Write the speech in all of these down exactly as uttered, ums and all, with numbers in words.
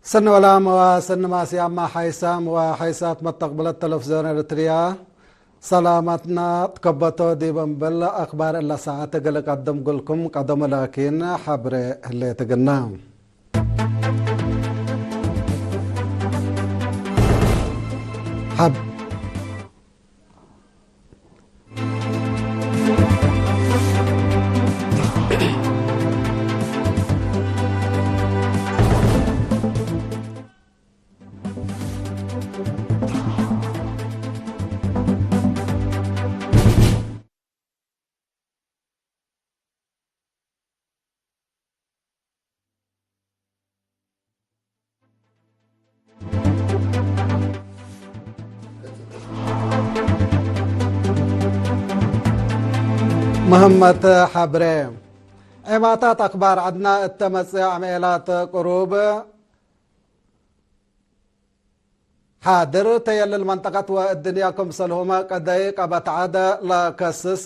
ሰኒ ወላም ወሰኒ ማስያማ ሓይሳም ወሓይሳት መተቅብለት ተለፍዝዮን ኤረትርያ፣ ሰላመትና ትከበቶ ዲብ እምብል አክባር እለ ሰዓት እግል እቀድም እግልኩም ቀደሙ፣ ላኪን ሐብሬ ህሌት እግልና። ሐብ-፣ ምህመት ሐብሬ። ዔማታት አክባር ዐድና እተ መጽእ አምዔላት ቅሩብ ሓድር ተየልል መንጠቀት ወእድንያ ክምሰልሁመ ቀደይ ቀበት ዐደ ለከስስ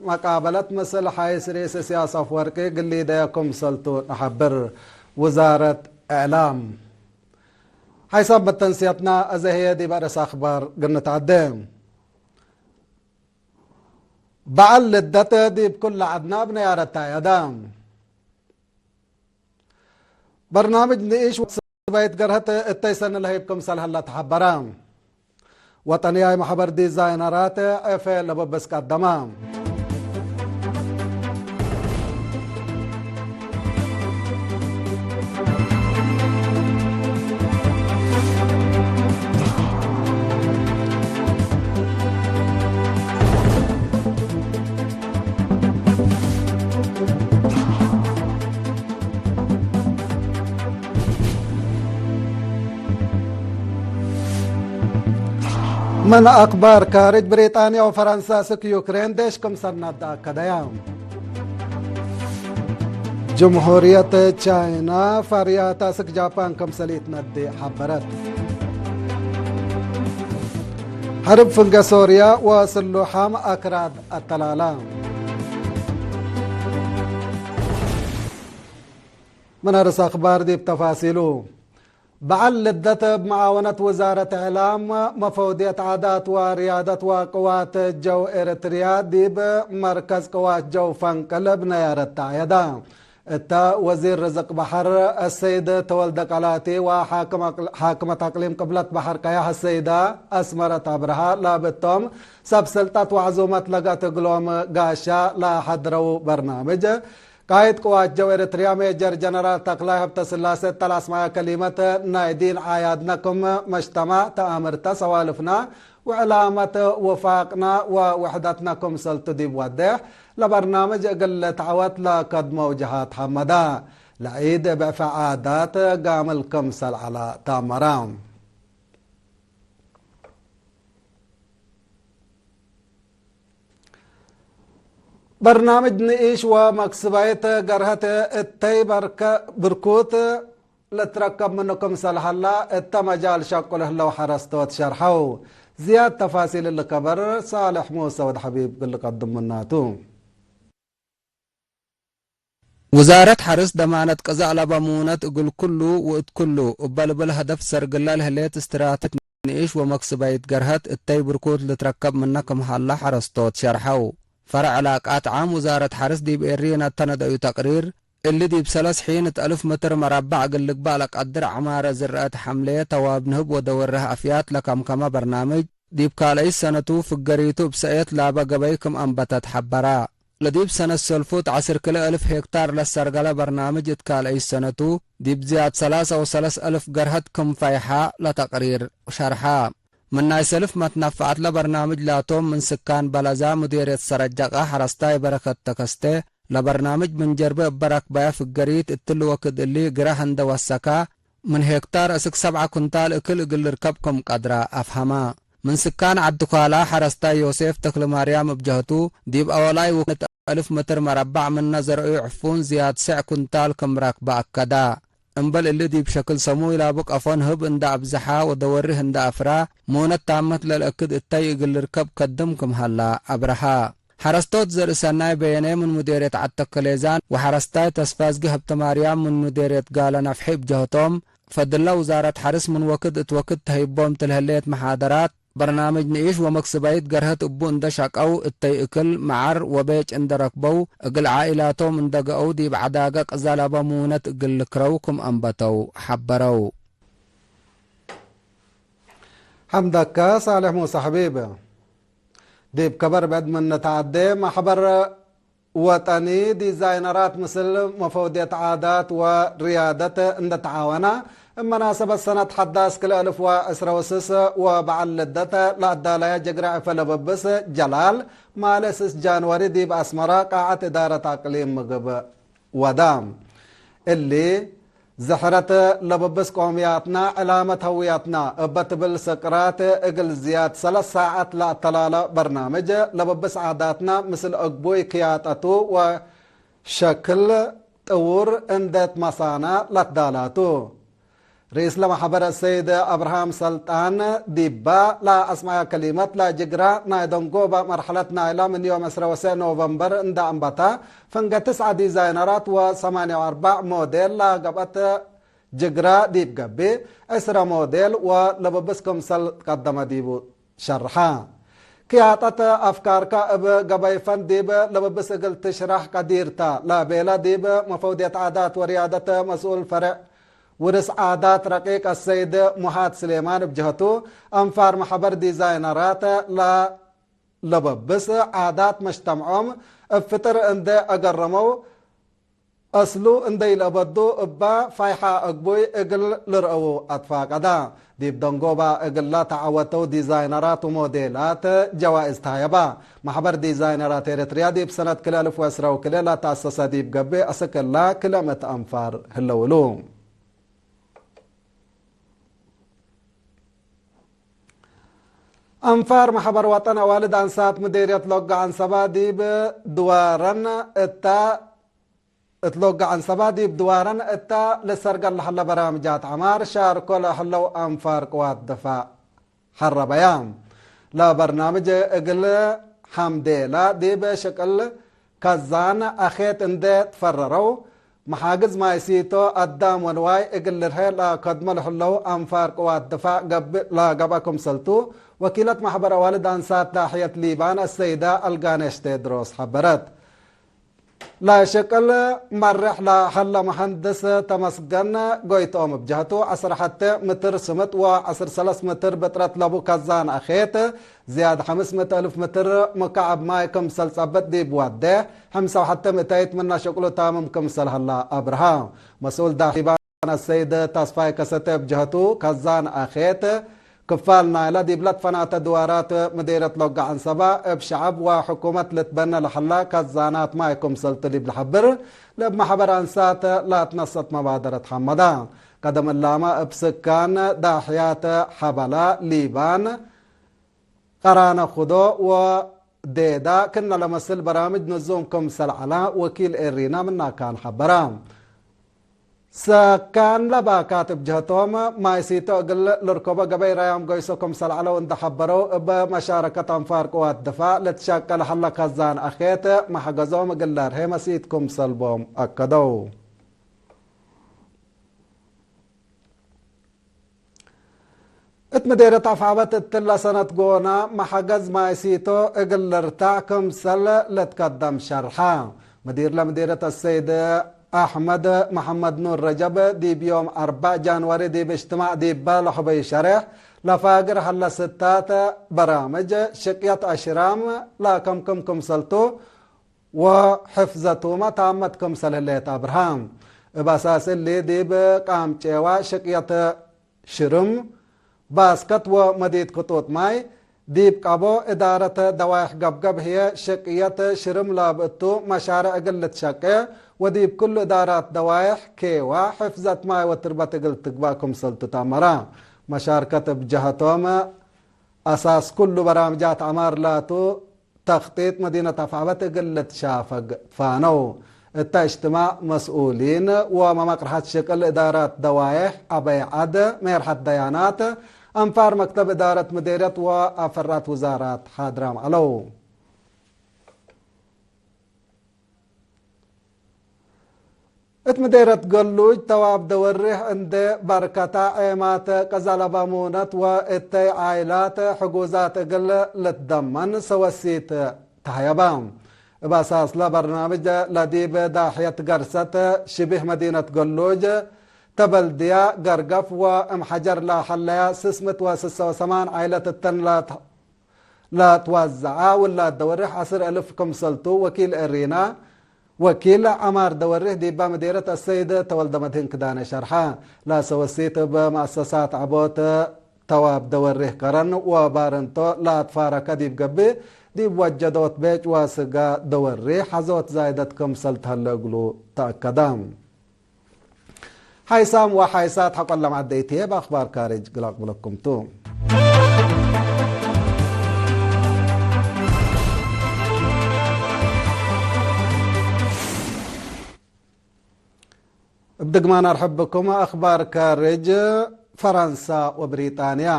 መቃበለት ምስል ሐይስ ርኢስ እስያስ አፍወርቂ ግሊደየ ክምሰልቱ ነሐብር። ውዛረት እዕላም። ሓይሳብ መተንስየትና አዘ ህዬ ዲብ አርእስ አክባር ግንትዐዴ። በዐል ልደት ዲብ ኩለ ዐድና ብነያረት ተአየደ። በርናምጅ ንኢሽ ወጽባይት ገርሀት እተይ ሰኒ ለህይብ ክምሰል ሀለ ተሐበረ። ወጠንያይ መሕበር ዲዛይነራት ዔፌ ለበብስ ቀደመ። ምን አክባር ካርጅ፣ ብሪጣንያ ወፈረንሳ እስክ ዩክሬን ዴሽ ክምሰል ነአከደያ። ጅምሁርየት ቻይና ፈርያታ እስክ ጃፓን ክምሰል ኢትነዴ ሐበረት። ሐርብ ፍንገ ሶርያ ወስሉሓም አክራድ አተላላ። ምን አርስ አክባር ዲብ ተፋሲሉ። በዐል ልደት እብ መዓወነት ውዛረት እዕላም፣ መፈውድየት ዓዳት ወርያደት ወቅዋት ጀው ኤረትርያ ዲብ መርከዝ ቅዋት ጀው ፈንቅል እብ ነያረት ተዐየደ። እተ ወዚር ርዝቅ በሐር አሰይድ ተወልደ ቀላቲ ወሓክም አቅል-፣ ሓክመት አቅሊም ቅብለት በሐር ቀያሕ አሰይዳ አስመረት አብርሃ ላብቶም ሰብ ስልጠት ወዕዙመት ለገአት እግሎም ጋሻ ለሐድረው በርናምጅ፣ ቃይድ ቅዋት ጀው ኤረትርያ ሜጀር ጀነራል ተክላይ ሀብተስላሴ እተ ለአስመዐ ከሊመት፣ ናይ ዲን አዕያድነ ክም መጅተማዕ ተአምርተ ሰዋልፍነ ወዕላመት ውፋቅነ ወውሕደትነ ክምሰልቱ ዲብ ወዴሕ፣ ለበርናምጅ እግል ልትዐወት ለከድመው ጀሃት ሐመደ። ለዒድ እብ ዕፌ ዓዳት ጋምል ክምሰል ዐለ ተአመረ። በርናምጅ ንኢሽ ወመክስባይት ገርሀት እተይ በርከ-፣ ብርኩት ልትረከብ ምኑ ክምሰል ሀላ፣ እተ መጃል ሸቁል ህለው ሐረስቶት ሸርሐው። ዝያድ ተፋሲል እሊ ከበር ሳልሕ ሙሰ ወድ ሐቢብ እግል ልቀድም ምናቱ። ውዛረት ሐርስ ደማነት ቅዛእ ለበ ሙነት እግል ኩሉ ወእት ኩሉ እበ ልብል ሀደፍ ሰርግላ ለህሌት እስትራተጅት ንኢሽ ወመክስባይት ገርሀት እተይ ብርኩት ልትረከብ ምነ ክም ሀላ ሐረስቶት ሸርሐው። ፈርዕ ዕላቃት ዓም ውዛረት ሐርስ ዲብ ኤሪ ነተነደዩ ተቅሪር፣ እሊ ዲብ ሰለስ ሒን እት አልፍ ምትር መረባዕ እግል ልግባእ ለቀድር ዐማረ ዝርአት ሐምሌ፣ ተዋብ ንህብ ወደወርህ አፍያት ለከምከመ በርናምጅ፣ ዲብ ካልአይት ሰነቱ ፍገሪቱ እብ ሰእየት ላበ ገበይ ክም አንበተት ሐበረ። ለዲብ ሰነት ሰልፉት ዐስር ክልኤ እልፍ ሄክታር ለሰርገለ በርናምጅ እት ካልአይት ሰነቱ፣ ዲብ ዝያድ ሰላሰ ወሰለስ እልፍ ገርሀት ክም ፈይሐ ለተቅሪር ሸርሐ። ምን ናይ ሰልፍ መትነፈዐት ለበርናምጅ ላቶም ምን ስካን በለዛ ሙዴርየት ሰረጀቀ ሐረስታይ በረከት ተከስተ፣ ለበርናምጅ ምን ጀርበ እበ ረክበየ ፍገሪት እትሊ ወክድ እሊ ግረህ እንደ ወሰካ፣ ምን ሄክታር እስክ ሰብዐ ኩንታል እክል እግል ልርከብ ክም ቀድረ አፍሀመ። ምን ስካን ዐዲ ኳላ ሐረስታይ ዮሴፍ ተክለማርያም እብ ጀህቱ፣ ዲብ አወላይ ውክነት አልፍ ምትር መረባዕ ምነ ዘርእዩ ዕፉን ዝያድ ሰዕ ኩንታል ክም ረክበ አከደ። እምበል እሊ ዲብ ሸክል ሰሙይ ላቡ ቀፎ ንህብ እንደ አብዝሐ ወደወርህ እንደ አፍራ፣ ሙነት ታመት ለልአክድ እተይ እግል ልርከብ ከድም ክም ሀላ አብረሀ። ሐረስቶት ዘርኢ ሰናይ በየነ ምን ሙዴርየት ዐድ ተከሌዛን ወሐረስታይ ተስፋዝጊ ሀብተማርያም ምን ሙዴርየት ጋለ ነፍሒ እብ ጀህቶም፣ ፈድላ ውዛረት ሐርስ ምን ወክድ እት ወክድ ተህይቦም ትልህሌት መሓደራት፣ በርናምጅ ንኢሽ ወመክስባይት ገርሀት እቡ እንደ ሸቀው፣ እተይ እክል፣ መዓር ወቤጭ እንደ ረክበው፣ እግል ዓኢላቶም እንደ ገአው ዲብ ዐዳገ ቅዘ ለበ ምውነት እግል ልክረው ክም አንበተው ሐበረው። ሐምደከ ሳልሕ ሙሳ ሐቢብ። ዲብ ከበር ብዕድ ምን ንትዐዴ፣ መሕበር ወጠኒ ዲዛይነራት ምስል መፈውድየት ዓዳት ወርያደት እንደ ተዓወና፣ እብ መናሰበት ሰነት ሐዳስ ክልኤ እልፍ ወዕስረ ወስስ ወበዐል ልደት ለአዳለየ ጅግረ ዕፈ ለብብስ ጀላል ማሌ ስስ ጃንዋሪ ዲብ አስመራ ቃዐት እዳረት አቅሊም ምግብ ወደ። እሊ ዝሕረት ለብብስ ቆምያትና ዕላመት ሀውያትና እበ ትብል ስቅራት እግል ዝያድ ሰለስ ሳዐት ለአተላለ በርናምጅ ለብብስ ዓዳትና ምስል እግቡይ ክያጠቱ ወሸክል ጥውር እንዴ ትመሳና ለትዳላቱ። ርኢስ ለመሐበር ሰይድ አብርሃም ሰልጣን ዲባ ለአስመዐ ከሊመት፣ ለጅግራ ናይ ደንጎባ መርሐለት ናይላ ምን ዮም ዕስረ ወሰዕ ኖቨምበር እንደ አንበታ፣ ፍንገ ትስዐ ዲዛይነራት ወሰማንያ ወአርበዕ ሞዴል ለገብአት ጅግራ ዲብ ገብእ፣ ዕስረ ሞዴል ወለብብስ ክምሰል ቀደመ ዲቡ ሸርሐ። ክያጠት አፍካርከ እብ ገበይ ፈን ዲብ ለብብስ እግል ትሽረሕ ቀዲርታ ለቤለ ዲብ መፈውድየት ዓዳት ወርያደት መስኡል ፈሬዕ ውርስ ዓዳት ረቂቅ አሰይድ ሙሃድ ስሌማን እብ ጀህቱ፣ አንፋር መሐበር ዲዛይነራት ለለብብስ ዓዳት መጅተምዖም እብ ፍጥር እንዴ አገረመው፣ አስሉ እንዴ ኢለአበዱ እበ ፋይሐ እግቡይ እግል ልርአዉ አትፋቀዳ። ዲብ ደንጎባ እግለ ተዐወተው ዲዛይነራት ወሞዴላት ጀዋእዝ ተሀየባ። መሕበር ዲዛይነራት ኤረትርያ ዲብ ሰነት ክልኤ እልፍ ወዕስረ ወክልኤ ለተአሰሰ ዲብ ገብእ፣ አስክ እለ ክልኤ ምእት አንፋር ህለው እሉ። አንፋር መሕበር ወጠን አዋልድ አንሳት ምዴርየት ሎጋ ዐንሰባ ዲብ ድዋረን እተ፣ እት ሎጋ ዐንሰባ ዲብ ድዋረን እተ ልሰርገል ለሀለ በራምጃት ዐማር ሻርኮ ለህለው አንፋር ቅዋት ድፋዕ ሐረበያ። ለበርናምጅ እግል ሐምዴላ ዲብ ሽቅል ከዛን አኼት እንዴ ትፈረረው፣ መሓግዝ ማይ ሲቶ አዳም ወንዋይ እግል ልርሄ ለከድመ ለህለው አንፋር ቅዋት ድፋዕ ገብእ ለገብአ ክምሰልቱ፣ ወኪለት መሕበር አዋልድ አንሳት ዳሕየት ሊባን አሰይዳ አልጋነሽ ቴድሮስ ሐበረት። ለሽቅል መሬሕ ለሀለ መሀንድስ ተመስገን ጎይትኦም እብ ጀህቱ፣ ዐስር ሐቴ ምትር ስምጥ ወዐስር ሰለስ ምትር ብጥረት ለቡ ከዛን አኼት፣ ዝያድ ሐምስ ምእት እልፍ ምትር ሙካዕብ ማይ ክምሰል ጸብጥ ዲብ ወዴ፣ ሕምሳ ወሐቴ ምእታይት ምነ ሽቅሉ ታምም ክምሰል ሀላ አብርሃ። መስኡል ዳሕየት ሊባን አሰይድ ተስፋይ ከሰተ እብ ጀህቱ፣ ከዛን አኼት ክፋል ናይለ ዲብ ለትፈናተ ድዋራት ምዴርየት ሎጋ ዐንሰባ፣ እብ ሸዐብ ወሕኩመት ልትበነ ለሀላ ከዛናት ማይ ክምሰልቱ ዲብ ለሐብር፣ ለእብ መሕበር አንሳት ለትነሰት መባደረት ሐመዳ። ቀደም እላመ እብ ስካን ዳሕያት ሐበላ፣ ሊባን፣ ቀራነ ኩዶ ወዴዳ ክእነ ለመስል በራምጅ ንዙም ክምሰል ዐላ ወኪል ኤሪና ምን አካን ሐበራ። ሰካን ለባካት እብ ጀህቶም፣ ማይ ሲቶ እግል ልርከቦ ገበይ ራያም ገይሶ ክምሰል ዐለው እንዴ ሐበረው፣ እብ መሻረከት አንፋር ቅዋት ድፋዕ ልትሸቀል ሀለ ከዛን አኼት መሐገዞም እግል ለርሄ መሲት ክምሰል ቦም አከደው። እት ምዴርየት አፍዐበት እትለ ሰነት ጎና፣ መሐገዝ ማይ ሲቶ እግል ልርታዕ ክምሰል ልትከደም ሸርሐ። ምዲር ለምዴርየት አሰይድ አሕመድ መሐመድ ኑር ረጀብ፣ ዲብ ዮም አርበዕ ጃንዋሪ ዲብ እጅትማዕ ዲበ ለሕበዩ ሸሬሕ፣ ለፋግር ሀለ ስታት በራምጅ ሽቅየት አሽራም ለከምክም ክምሰልቱ፣ ወሕፍዘቱመ ታመት ክምሰል ህሌት አብርሃ። እብ አሳስ እሊ፣ ዲብ ቃምጬዋ ሽቅየት ሽርም፣ ባስከት ወመዲት ክጡጥ ማይ፣ ዲብ ቀቦ እዳረት ደዋይሕ ገብገብ ህዬ ሽቅየት ሽርም ላብእቱ መሻርዕ እግል ልትሸቄ፣ ወዲብ ክሉ እዳራት ደዋይሕ ኬዋ ሕፍዘት ማይ ወትርበት እግል ትግባእ ክምሰልቱ ተአመራ። መሻርከት እብ ጀሀቶም፣ አሳስ ኩሉ በራምጃት ዐማር ላቱ፣ ተክጢጥ መዲነት አፍዐበት እግል ልትሻፈግ ፋነው። እተ እጅትማዕ መስኡሊን ወመመቅርሐት ሽቅል እዳራት ደዋይሕ፣ አበይ ዐድ፣ ሜርሐት ደያናት፣ አንፋር መክተብ እዳረት ምዴርየት ወአፈራት ውዛራት ሓድራም ዐለው። እት ምዴረት ገሉጅ ተዋብ ደወሪሕ እንዴ በርከታ ዔማት ቀዛለባሙነት ወእተይ ዓይላት ሕጉዛት እግል ልትደመን ሰወሲት ተሀየባ። እብ አሳስለ በርናምጅ ለዲብ ዳሕየት ገርሰት ሽቢህ መዲነት ገሉጅ ተበልድያ ገርገፍ ወእም ሐጀር ለሀለያ ስስምት ወስሰ ወሰማን ዓይለት እተን ለትወዘዐ ውላድ ደወርሕ ዐስር እልፍ ክምሰልቱ ወኪል እሪና ወኪል ዐማር ደወርሕ ዲባ ምዴረት አሰይድ ተወልደመድህን ክዳነ ሸርሐ። ለሰወሲት እብ መአሰሳት ዐቦት ተዋብ ደወርሕ ከረን ወባረንቶ ለአትፋረከ ዲብ ገብእ፣ ዲብ ወጀዶት ቤጭ ወስጋ ደወርሕ ሐዞት ዛይደት ክምሰል ተሀለ እግሉ ተአከደ። ሓይሳም ወሓይሳት ሐቆ ለመዐደይት ህዬ፣ በአክባር ካርጅ ግል አቅብለኩም ቱ። እብ ድግማን አርሕብ ብኩም። አክባር ካርጅ። ፈረንሳ ወብሪጣንያ።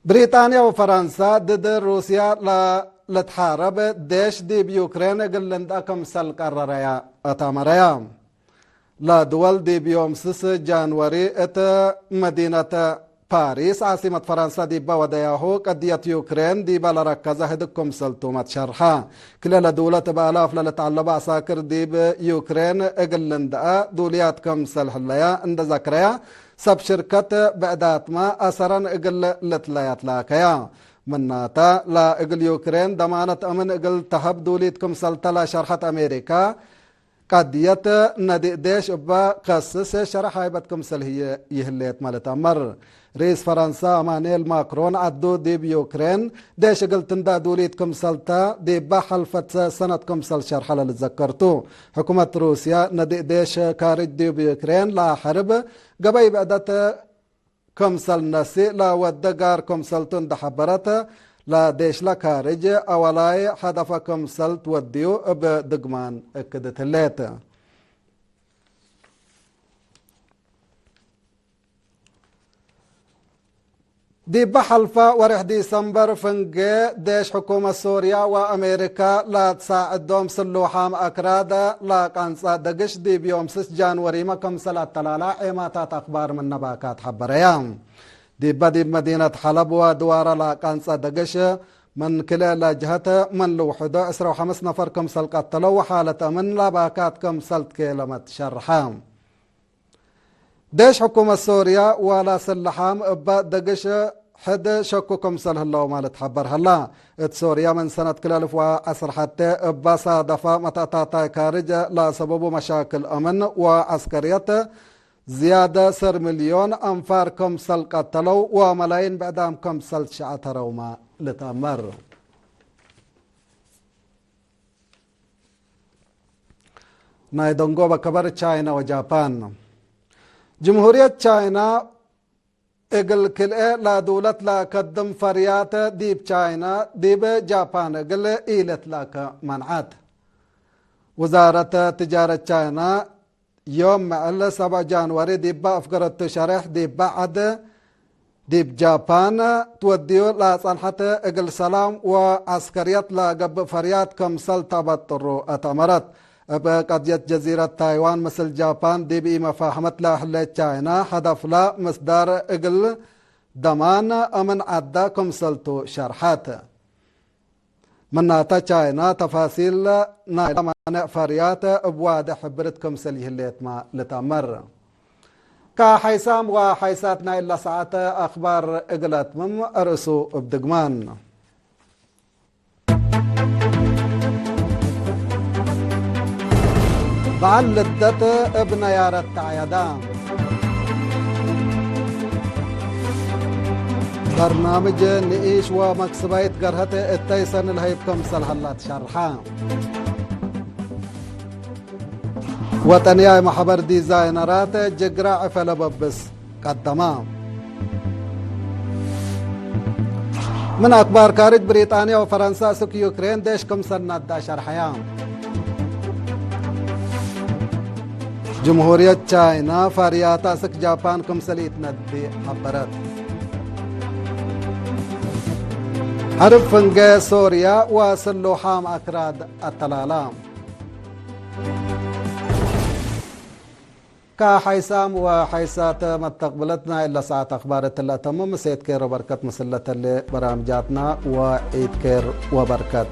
ብሪጣንያ ወፈረንሳ ድድ ሩስያ ለልትሓረብ ዴሽ ዲብ ዩክሬን እግል ልንድአ ክምሰል ቀረረያ አታመረያ። ለድወል ዲብ ዮም ስስ ጃንወሪ እት መዲነት ፓሪስ ዓሲመት ፈረንሳ ዲበ ወደያሁ፣ ቀድየት ዩክሬን ዲበ ለረከዘ ህድግ ክምሰልቱ መትሸርሐ። ክልኤ ለድውለት እብ አላፍ ለልትዐለበ ዐሳክር ዲብ ዩክሬን እግል ልንድአ ዱልያት ክምሰል ህለያ እንደ ዘክረያ፣ ሰብ ሽርከት ብዕዳትመ አሰረን እግል ልትለያት ላከያ። ምናተ፣ ለእግል ዩክሬን ደማነት አምን እግል ተሀብ ዱሊት ክምሰልተ ለሸርሐት አሜሪካ፣ ቀድየት ነዲእ ዴሽ እበ ከስስ ሸረሕ ሃይበት ክምሰል ህዬ ይህሌት መ ልትአመር። ርኢስ ፈረንሳ አማኑኤል ማክሮን ዐዱ ዲብ ዩክሬን ዴሽ እግል ትንደእ ዱሊት ክምሰልተ ዲበ ሐልፈት ሰነት ክምሰል ሸርሐ ለልትዘከር ቱ። ሕኩመት ሩስያ ነዲእ ዴሽ ካርጅ ዲብ ዩክሬን ለሐርብ ገበይ ብዕደት ክምሰል ነስእ ለወደ ጋር ክምሰልቱ እንደ ሐበረት፣ ለዴሽለ ካርጅ አወላይ ሀደፈ ክምሰል ትወድዩ እብ ድግማን እክድት ህሌት። ዲበ ሐልፈ ወሬሕ ዲሰምበር ፍንጌ፣ ዴሽ ሕኩመት ሶርያ ወአሜሪካ ለትሳዕዶም ስሉሓም አክራድ ለቀንጸ ደግሽ ዲብ ዮም ስስ ጃንወሪመ ክምሰል አተላላ ዔማታት አክባር ምነ ባካት ሐበረያ። ዲበ ዲብ መዲነት ሐለብ ወድዋረ ለቀንጸ ደግሽ፣ ምን ክልኤ ለጅሀት ምን ልውሕዶ ዕስራ ወሐምስ ነፈር ክምሰል ቀተለው ወሓለት አምን ለባካት ክምሰል ትኬለመት ሸርሐ። ዴሽ ሕኩመት ሶርያ ወለስልሓም እበ ደግሽ ሕድ ሸኩ ክምሰል ህለው ማለት ሐበር ሀላ። እት ሶርያ ምን ሰነት ክልኤ አልፍ ወዐስር ሐቴ እበ ሳደፈ መተእታታይ ካርጅ ለሰበቡ መሻክል አምን ወዐስከርየት ዝያደ ሰር ሚልዮን አንፋር ክምሰል ቀተለው ወመላይን ብዕዳም ክምሰል ትሸዐተረውመ ልትአመር። ናይ ደንጎበ ከበር ቻይና ወጃፓን። ጅምሁርየት ቻይና እግል ክልኤ ለዱለት ለከድም ፈርያት ዲብ ቻይና ዲብ ጃፓን እግል ኢልትላከ መንዐት። ውዛረት ትጃረት ቻይና ዮም ምዕል ሰብዕ ጃንዋሪ ዲበ አፍገረቱ ሸሬሕ ዲበ ዐድ ዲብ ጃፓን ትወድዩ ለጸንሐት እግል ሰላም ወዐስከርየት ለገብእ ፈርያት ክምሰል ተበጥሩ አተመረት። እብ ቀድየት ጀዚረት ታይዋን ምስል ጃፓን ዲብ ኢመፋህመት ለህሌት ቻይና ሀደፍለ ምስዳር እግል ደማን አምን ዐዳ ክምሰልቱ ሸርሐት። ምናተ ቻይና ተፋሲል ናይለ ማንዕ ፈርያት እብ ዋድሕ ሕብርት ክምሰል ይህሌትመ ልትአመር። ከሐይሳም ወሐይሳት ናይለ ሰዓት አክባር እግል አትምም፣ አርእሱ እብ ድግማን። በዐል ልደት እብ ነያረት ተዐየዳ። በርናምጅ ንኢሽ ወመክስባይት ገርሀት እተይ ሰኒ ለሀይብ ክምሰል ሀላ ትሸርሐ። ወጠንያይ ማሕበር ዲዛይነራት ጅግራ ዕፈ ለበብስ ቀደማ። ምን አክባር ካርጅ፣ ብሪጣንያ ወፈረንሳ እስክ ዩክሬን ዴሽ ክምሰል ነዳ ሸርሐያ። ጅምሁርየት ቻይና ፋርያታ እስክ ጃፓን ክምሰል ኢትነዲ ሐበረት። ሐርብ ፍንጌ ሶርያ ወስሉሓም አክራድ አተላላ። ከሐይሳም ወሐይሳተ መተቅብለት ናይ እለ ሰዓት አክባር እት ለአተምም፣ ምሴት ኬር ወበርከት ምስል ለተሌ በራምጃትና ወዒድ ኬር ወበርከት።